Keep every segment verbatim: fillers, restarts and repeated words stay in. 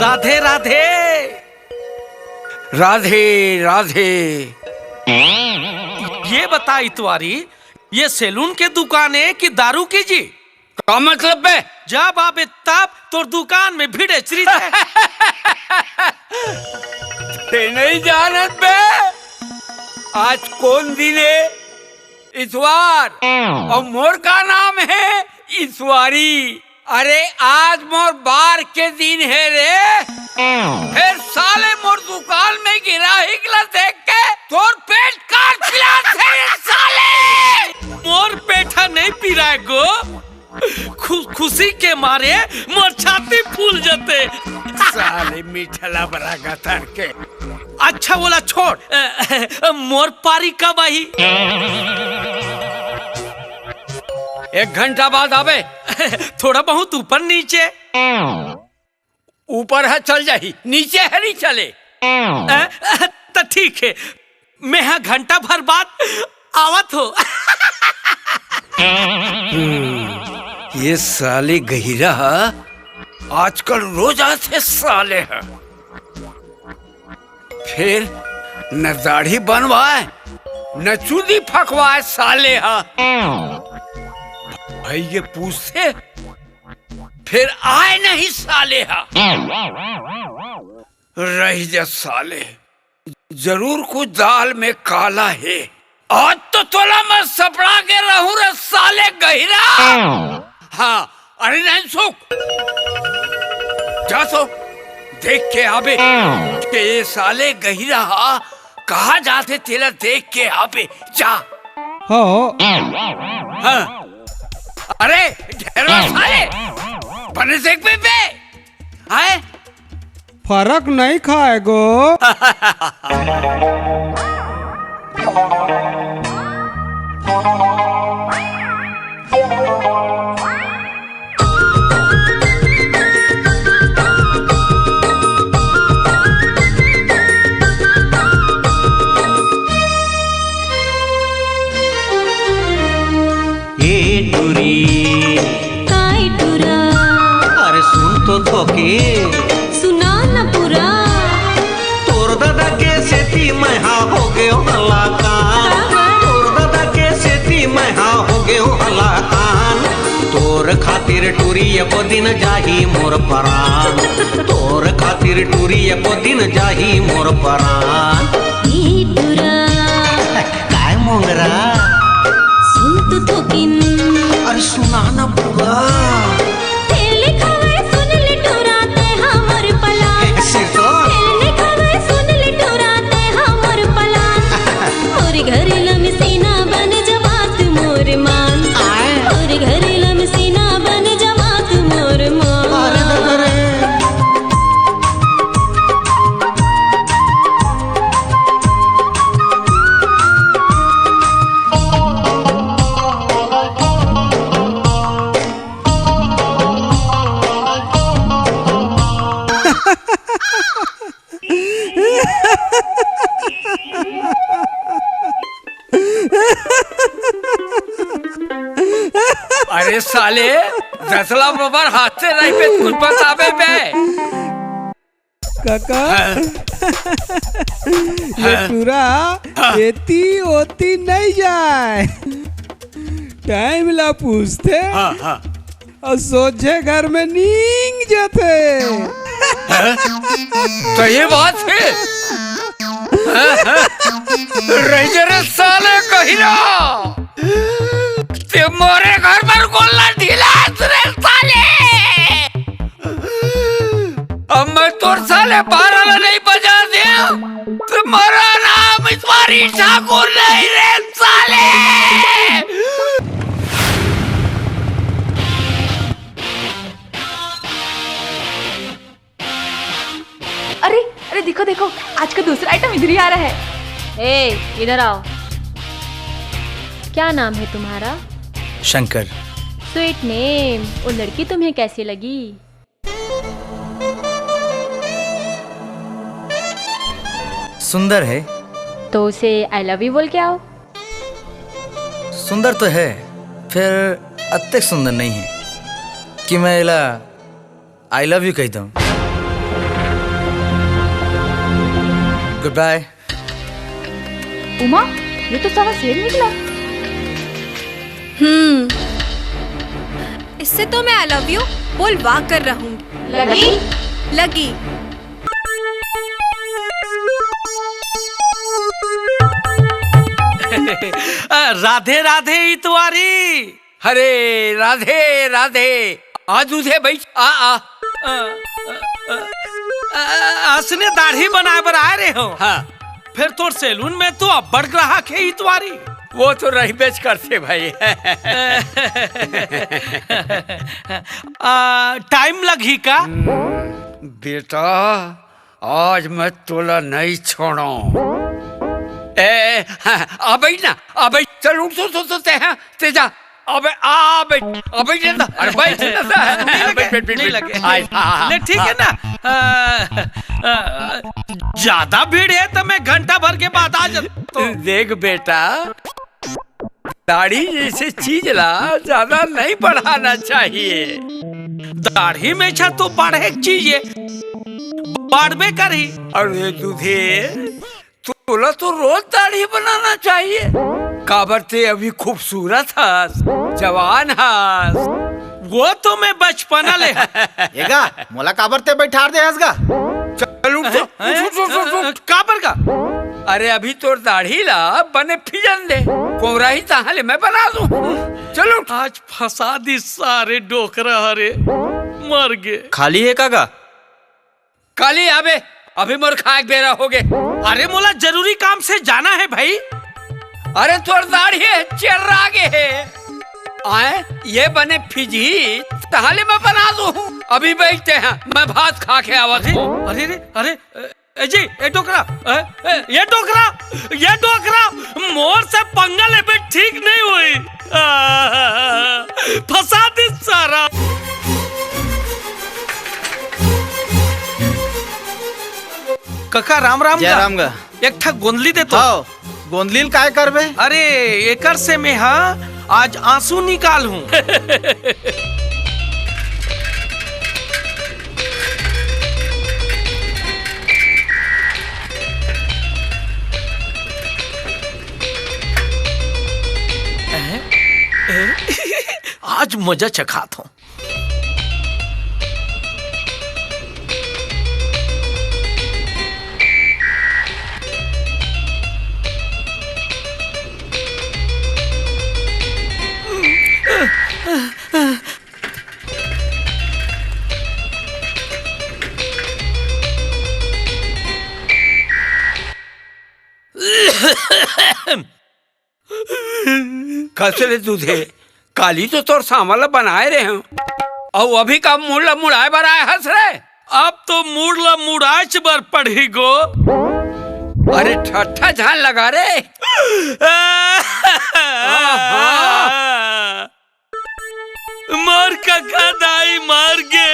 राधे राधे। राधे राधे। ये बता इतवारी, ये सैलून के दुकान है कि दारू की जी? का मतलब बे? जब आबे तब तोर दुकान में भिड़े चरी दे। ते नहीं जानत बे, आज कौन दिन है? इतवार। और मोर का नाम है? इतवारी। अरे, आज मोर बार के दिन है रे। फिर साले मोर दुकान में गिराहिक ला देख के तोर पेट काट पिलात है रे साले। मोर पेट ह नहीं पिराय गो। खु-, खुशी के मारे मोर छाती फूल जते। साले मीठला बरा गतर के। अच्छा, वोला छोड़, अ, अ, मोर पारी कब आही? एक घंटा बाद आबे। थोड़ा बहुत ऊपर नीचे। ऊपर है चल जाही, नीचे है नहीं चले। अ, अ, त ठीक है, मैं हा घंटा भर बाद आवत हो। हम्म, ये साले गहिरा हा, आजकल रोज आथे साले हा। फिर न दाढ़ी बनवाए, न चूंदी फकवाए साले हा। भाई ये पूछते, फिर आए नहीं साले हा। रह जा साले, जरूर कुछ दाल में काला है। आज तो तोला मैं सपड़ा के रहूं रे साले गहिरा। हाँ, अरे नहीं सुख, जा सो देख के आबे के ये साले गहिरा हा कहाँ जाथे, तेला देख के आबे, जा। हो। हाँ। अरे ढेरवा साले, बने देख बे, बे। हैं? फरक नहीं खाए गो। ए टुरी। काय टुरा? अरे सुन तो थोके। सुना न पूरा। तोर दादा के सेती मैं हा हो गयो हलाकान। तोर दादा के सेती मैं हा हो गयो हलाकान। तोर खातिर टुरी एको दिन जाही मोर परान। तोर खातिर टुरी एको दिन जाही मोर परान। ए टुरा। काय मोंगरा? सुन तो थोकिन। अरे सुना ना पूरा। तेल खावे सुन ले टुरा ते हमर पलान। सिर तो। तेल खावे सुन ले टुरा ते हमर पलान। मोर घर लमसीना बन जवात मोर मान। आए। मोर घर लमसीना बन जवात मोर मान। अरे दादा रे। अरे साले, दसला बबर हाथ से नहीं पे कुछ बतावे बे। काका, हाँ। ये हाँ। टूरा हाँ। एती ओती नहीं जाए। टाइम ला पूछते हाँ, हाँ। और सोझे घर में नींग जाते। हाँ? तो ये बात है। हाँ, हाँ। रह जा रे साले कहिरा। ते मोरे घर पर गोला ढीला रे साले। अब मैं तोर साले बारह ला नहीं बजा दे, तुम्हारा नाम इतवारी ठाकुर नहीं रे साले। अरे, अरे, देखो, देखो, आज का दूसरा आइटम इधर ही आ रहा है। ए, इधर आओ। क्या नाम है तुम्हारा? शंकर। स्वीट नेम। वो लड़की तुम्हें कैसी लगी? सुंदर है। तो उसे आई लव यू बोल के आओ। सुंदर तो है, फिर अत्तेक सुंदर नहीं है कि मैं इला आई लव यू कह दूं। गुड बाय। उमा, ये तो साला शेर निकला। हम्म, इससे तो मैं आई लव यू बोलवा कर रहूंगी। लगी? लगी। अ, राधे राधे इतवारी। अरे राधे राधे। आ दूधे बइठ, आ, आ। अ, अ, अ, अ, असने दाढ़ी बनाए बर आए रहे हो। हाँ। फेर तोर सैलून में तो अब्बड़ ग्राहक हे इतवारी। वो तो रहिबेच करथे भाई। आ, टाइम लगही का? बेटा, आज मैं तोला नइ छोड़ों। ए, हाँ, आ बइठ ना, आ बइठ, चल उठ, उठ, उठ, उठ, ते, हाँ, ते जा। अबे, आ बइठ, आ बइठ ना, अरे बइठ ना, नहीं लगे, बइठ, बइठ, बइठ, नहीं बइठ। लगे। आय, हाँ, हाँ, ले, ठीक है ना? आ, आ, ज्यादा भीड़ है तो मैं घंटा भर के बाद आ जाता हूँ। देख बेटा, दाढ़ी जैसे चीज ला ज्यादा नहीं बढ़ाना चाहिए। दाढ़ी में छा तो बढ़े के चीज है, बढ़बे करही। अरे दूधे, तोला तो रोज दाढ़ी बनाना चाहिए। काबर ते अभी खूबसूरत हस, जवान हस। वो तो मैं बचपना ले। एगा, मोला काबर ते बैठार दे हस गा? चल उठ, हैं? उठ, उठ, उठ, उठ, उठ। काबर का? अरे अभी तोर दाढ़ी ला बने फिजन दे, कोहराही तहाँ ले मैं बना दूँ। चल उठ। आज फंसा दिस सारे डोकरा हरे, मर गे। खाली हे का गा? काली आबे, अभी मोर खाए के बेरा होगे। अरे मोला जरूरी काम से जाना है भाई। अरे तोर दाढ़ी चेर्रा गे हे। आए, ये बने फिजही, तहाँ ले मैं बना दूँ। अभी बइठ ते, मैं भात खा के आवत हूँ। अरे रे, अरे, ए जी, ए डोकरा, ए, ए, ये डोकरा, ये डोकरा, मोर से पंगा लेबे ठीक नहीं होई। आ, फंसा दिस सारा। कका राम राम जय गा। राम गा। एक ठा गोंदली दे तो। हाँ, गोंदली ल काय करबे? अरे, एकर से मैं हा आज आंसू निकाल हूँ। आज मजा चखात हूँ। कस ले दूधे, काली तो तोर सांवर ला बनाए रहे हूँ, अउ अभी का मूड़ ला मुड़ाए बर आए हस रे? अब तो मूड़ ला मुड़ाच बर पड़ही गो। अरे ठट्ठा झान लगा रे। आहा। मोर कका दाई मर गे।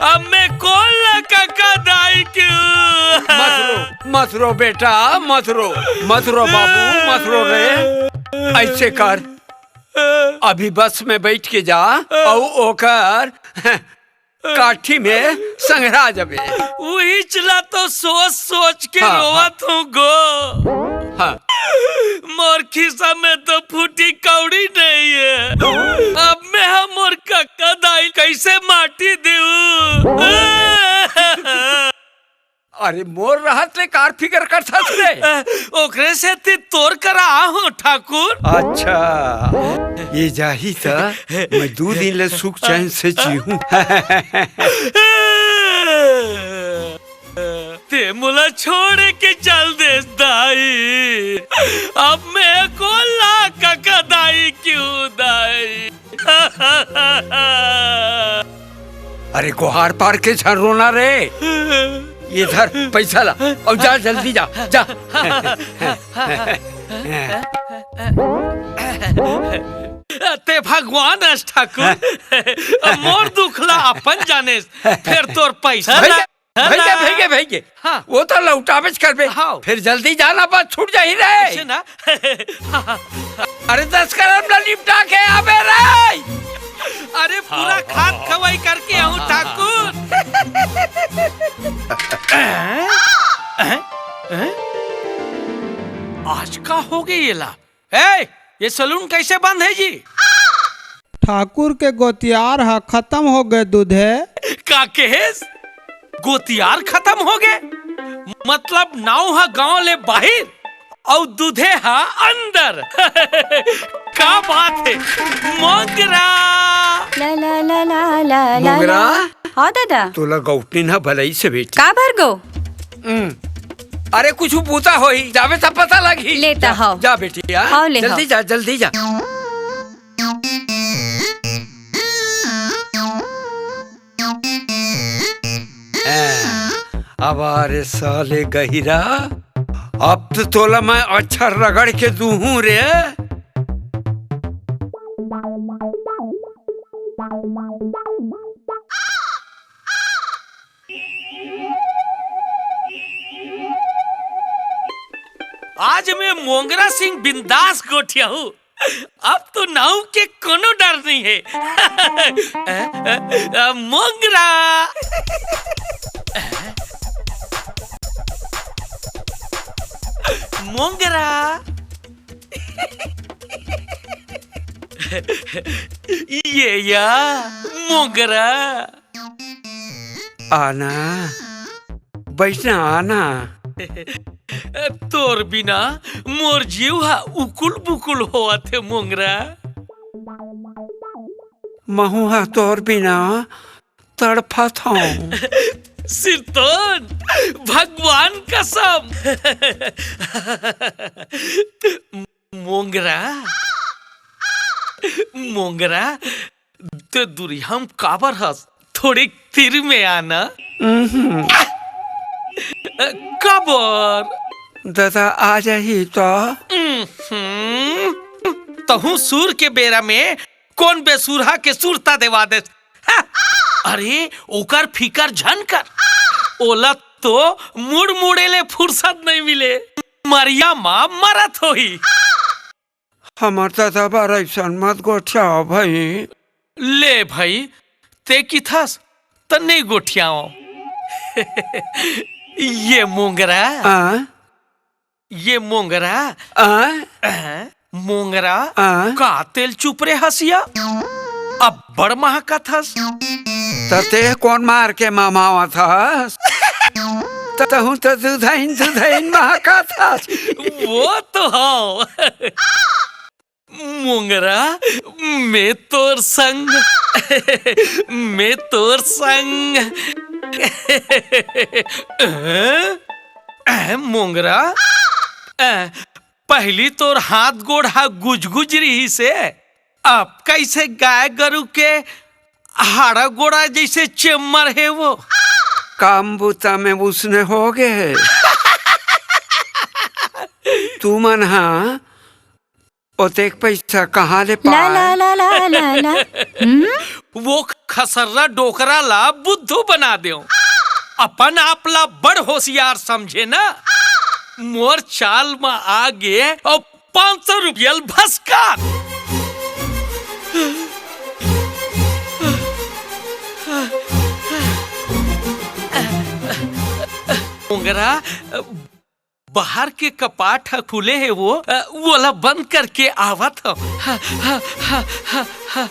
अब मैं कोन ला कका दाई क्यों? मत रो, मत रो बेटा, मत रो, मत रो बाबू, मत रो रे। ऐसे कर, अभी बस में बैठ के जा, अउ ओकर काठी में संघरा जबे। उही चला तो सोच सोच के हाँ, हाँ। रोवत हूँ गो। हाँ। मोर खिस्सा में तो फूटी कौड़ी नहीं है। अब मैं हम मोर कक्का दाई कैसे माटी देऊ? अरे मोर रहत ले कार फिकर करथस रे? ओकरे सेती तोर करा आहूं ठाकुर। अच्छा, ये जाही त मैं दू दिन ले सुख चैन से जीहूं। ते मोला छोड़ के चल देस दाई, अब मैं कोन ला कका दाई क्यों दाई? अरे गोहार पार के झन रोना रे। ये धर पैसा ला अउ जा, जल्दी जा, जा। ते भगवान अस ठाकुर, मोर दुख ला अपन जानेस, फेर तोर पैसा भैया, ला भैया, भैया, भैया। हाँ। वो तो लौटाबेच करबे। हाँ। फिर जल्दी जाना, बस छूट जाही रे। ऐसे ना। अरे दस करम ला निपटा के आबे रे। अरे पूरा खात खवाई करके आहूं ठाकुर। हो गे येला। ए, ये सैलून कैसे बंद हे जी? ठाकुर के गोतियार ह खतम हो गे दूधे। का केहेस? गोतियार खतम हो गे? मतलब नाव ह गांव ले बाहिर अउ दूधे ह अंदर। का बात हे मोंगरा? ला, ला, ला, ला, ला, ला, मोंगरा? ला। हाँ दादा। तोला गौटिन ह भलई से बेटी। का बर गो? हम्म। अरे कुछ बूता होही, जाबे त पता लगही। ले त जा, हव। जा बेटी, आ। हव, ले जल्दी हव। जा, जल्दी जा। अब आ रे साले गहिरा, अब तो तोला मैं अच्छा रगड़ के दूहूं रे। आज मैं मोंगरा सिंह बिंदास गोठियाहूं। अब तो नाऊ के कोनो डर नहीं है। अ, अ, अ, मोंगरा। मोंगरा। ये या मोंगरा। आना, बैठना आना। तोर बिना मोर जीव हा उकुल बुकुल होवत हे मोंगरा। महू हा तोर बिना तड़फत हूँ। सिरतोन, भगवान कसम। मोंगरा, मोंगरा, ते दुरिहा म काबर हस? थोड़ी तीर में आना। काबर? दादा आ जाही तो। तहूं सूर के बेरा में कोन बेसुरहा के सुरता देवा देस। हाँ। अरे, ओकर फिकर झन कर। ओला तो मुड़ मुड़े ले फुरसत नइ मिले। मरिया मा मरत होही। हमर ददा बर अइसन मत गोठियाव भई। ले भई, ते किथस त नइ गोठियाव। ये मोंगरा। आ? ये मोंगरा। आ? अ, मोंगरा, आ? का तेल चुप रे हसिया? अब्बड़ महकत हस। त ते कोन मार के ममावत हस? त तहूं त दुधइन, दुधइन महकत हस। वो तो हव। मोंगरा, मैं तोर संग, मैं तोर संग। अ, अ, मोंगरा, अ, पहिली तोर हाथ गोड़ हा गुजगुज रिहिस हे, अब कइसे गाय गरु के हाड़ा गोड़ा जइसे चेम्मर हे वो। काम बूता में उसने हो गे हे। तुमन हा ओतेक पइसा कहाँ ले ला, पाय? ला, ला, ला, ला, ला। हम्म? वो खसर्रा डोकरा ला बुद्धू बना देव। अपन आप ला बड़ होशियार समझे ना। मोर चाल म आगे अउ पाँच सौ रुपया ल भसका। मोंगरा, बाहर के कपाट ह खुले हे वो, अ, वोला बंद करके आवत हव। ह, ह, ह, ह, ह, ह।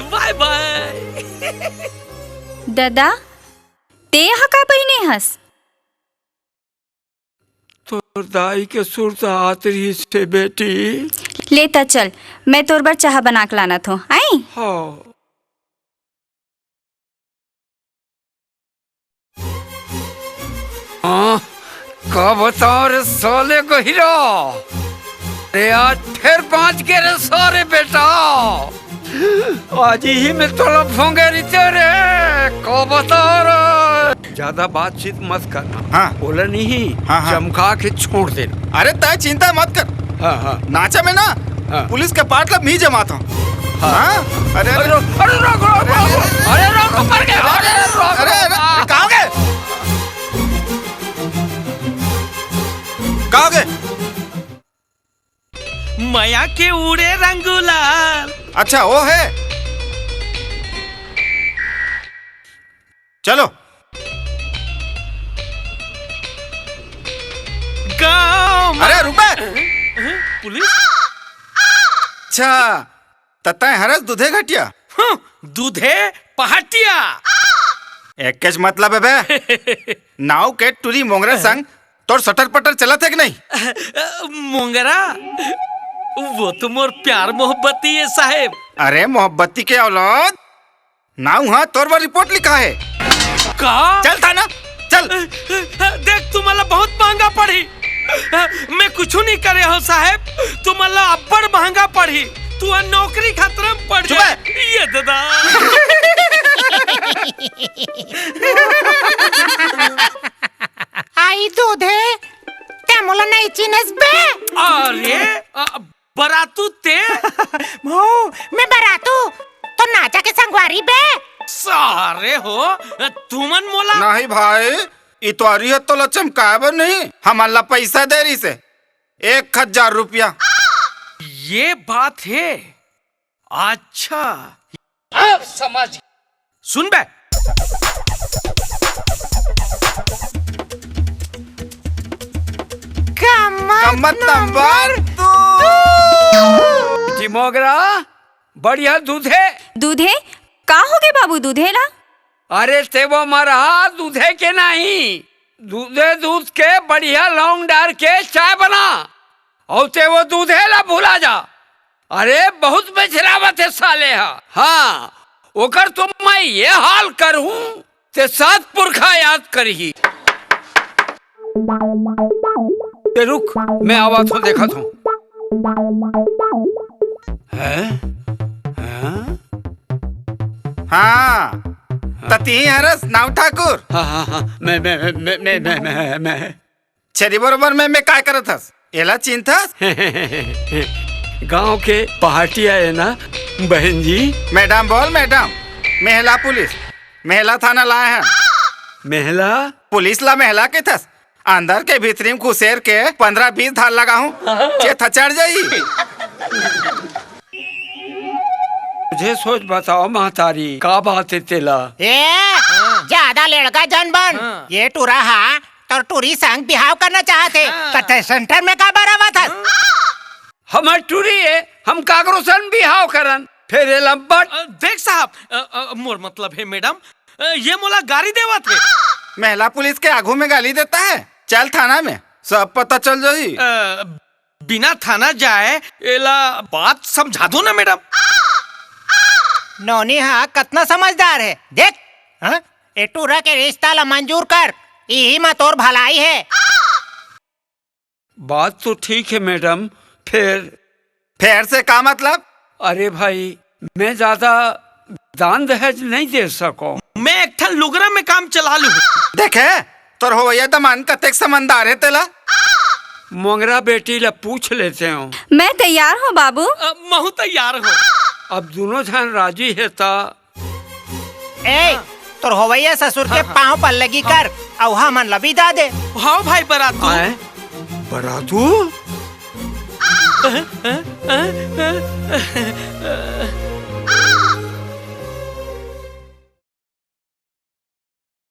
Bye bye। ददा, तें ह का पहिने हस? तोर दाई के सुरता आत रिहिस हे बेटी। ले त चल, मैं तोर बर चाहा बना के लानत हों। आई? हाँ। हाँ, का बताओं रे साले गहिरा? रे आज फेर बाँच गे रे सारे बेटा। आज ही में तोला भोंगे रिते रे, का बता रे। ज्यादा बातचीत मत करना। हाँ। बोला नहीं, हाँ, हाँ। चमका के छोड़ देना। अरे तय चिंता मत कर। हाँ, हाँ। नाचा में ना, हाँ। पुलिस के पाटला मी जमात हूँ। हाँ। हाँ? अरे, अरे, अरे, रोक, रोक, रोक, रोक। अरे, रोक, ऊपर के, अरे, अरे, रोक, अरे, रोक। अरे, कहाँ हो गए? कहाँ हो गए? मया के उड़े रंग गुलाल। अच्छा, वो है। चलो। गाँव में अरे, रुक बे। पुलिस? अच्छा, त तैं हरस दूधे घटिया? हम्म, दूधे पहाटिया। एकेच मतलब है बे। नाव के टुरी मोंगरा संग तोर सटर पटर चलत है कि नहीं? मोंगरा? वो तो मोर प्यार मोहब्बती है साहेब। अरे मोहब्बती के औलाद, नाव हा तोर बर रिपोर्ट लिखा है। का? चल थाना, चल। देख, तुमला बहुत महंगा पड़ी। मैं कुछ नहीं करे हो साहेब, तुमला अब्बड़ महंगा पड़ी। तू नौकरी खतरा में पड़ चुप जाए। है। ये दादा। आई दूधे, ते मोला नहीं चिन्हस बे? अरे, अ, बरातू ते? मऊ, मैं बरातू, तो नाचा के संगवारी बे। सारे हो, तुमन मोला नहीं भाई, इतवारी है तो ला चमकाए बर नहीं, हमन ला पैसा दे रही से, एक हजार रुपया। ये बात है। अच्छा, अब समझ। सुन बे। कम्मत कम्मत नंबर नंबर दो। जी मोगरा, बढ़िया दूधे। दूधे? का हो गे बाबू दूधे ला? अरे ते वो मरहा दूधे के नहीं, दूधे दूध के बढ़िया लौंग डार के चाय बना, अउ ते वो दूधे ला भुला जा। अरे बहुत बेचरावत है साले हा। हाँ, ओकर तो मैं ये हाल करूं, ते सात पुरखा याद करही। ते रुक, मैं आवत हो देखत हूँ। हैं? हैं? हाँ, त तिही हरस नाव ठाकुर। हाँ, हाँ, हाँ, मैं, मैं, मैं, मैं, मैं, मैं, मैं, मैं। छेरी बरोबर मैं, मैं काय करत हस? एला चिन्हथस? गांव के पहाटिया है ना, बहन जी? मैडम बोल, मैडम। मेहला पुलिस, मेहला थाना लाए हन। मेहला? पुलिस ला मेहला कहिथस? अंदर के भीतरी में घुसेर के पंद्रह बीस धार लगाहूं, चेथा चढ़ जाई। तुझे सोच बताओ महतारी, का बात है तेला? ए, ज्यादा लेड़गा जन बन। हाँ। ये टूरा हा तोर टूरी संग बिहाव करना चाहत हे, हाँ। त ते सेंटर में का बर आवत हस? हाँ। हमर टूरी हे, हम काकरो संग बिहाव करन, फेर एला बट। अ, देख साहब, अ, अ, मोर मतलब हे मैडम, अ, ये मोला गारी देवत हे। महिला पुलिस के आगू में गाली देता है, चल थाना में, सब पता चल जाही। अ, बिना थाना जाए एला बात समझा दो ना मैडम। नोनी हा कतना समझदार हे, देख, हाँ? ए टूरा के रिश्ता ला मंजूर कर, इही मा तोर भलाई हे। बात तो ठीक है मैडम, फेर? फेर से का मतलब? अरे भाई, मैं ज्यादा दान दहेज नहीं दे सको। मैं एक ठन लुगरा में काम चला लूं। देखे, तोर होवैया दमांद कतेक समझदार हे तेला। मोंगरा बेटी ला पूछ लेते हो। मैं तैयार हूँ बाबू। अ, महू तैयार हूँ। अब दोनों झन राजी हे ता। ए, हाँ। तोर होवैया ससुर के हाँ, हाँ। पाँव पल्लगी हाँ। कर, अउ हमन ला बिदा दे। हाव भाई बरातू। आए? बरातू?